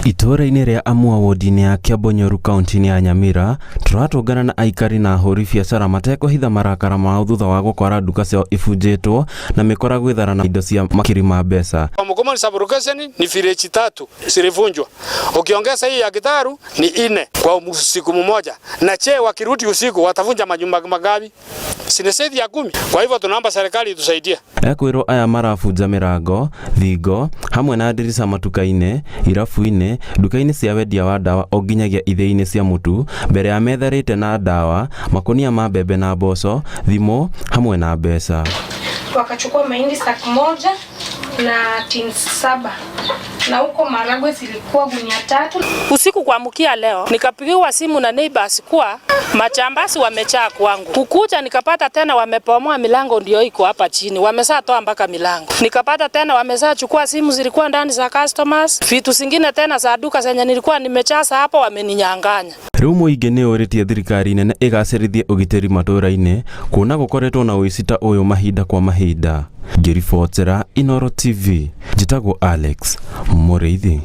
Itũũra-inĩ rĩa Amua wodi-inĩ ya Kiabonyoru kaunti-inĩ ya Nyamira, tũratũngana na aikari na ahũri biacara matekũhitha marakara mao thutha wa gũkora nduka ciao ibunjĩtwo na mĩkora gwĩthara na indo cia makiri ma mbeca. Kwa Mukomoni sub-location ni village tatu zilivunjwa, ukiongeza hii ya Gitaru ni ine kwa usiku mmoja. Na che wakirudi usiku watavunja manyumba mangapi? Si ni zaidi ya 10. Kwa hivyo tunaomba serikali itusaidie. Ekwĩrwo aya marabunja mĩrango, thingo hamwe na ndirica matuka-inĩ, irabu-inĩ, nduka-inĩ cia wendia wa ndawa o nginyagia ithĩi-inĩ cia mũtu mbere ya metharĩte na ndawa, makonia ma mbembe na mboco, thimũ hamwe na mbeca. Wakachukua mahindi sack moja na tins 7 na huko maragwe zilikuwa gunia 3. Usiku kuamkia leo nikapigiwa simu na neighbors kuwa majambazi wamejaa kwangu. Kukuja nikapata tena wamepomoa milango, ndio iko hapa chini, wamesatoa mpaka milango. Nikapata tena wamesachukua simu zilikuwa ndani za customers, vitu zingine tena za duka zenye nilikuwa nimejaza hapo wameninyang'anya. Rĩu mũingĩ nĩ ũrĩtie thirikari nene ĩgacĩrithie ũgitĩri matũũra-inĩ kuona gũkoretwo na ũici ta ũyũ mahinda kwa mahinda. Ngĩribotera Inooro TV, njĩtagwo Alex Mũrĩithi.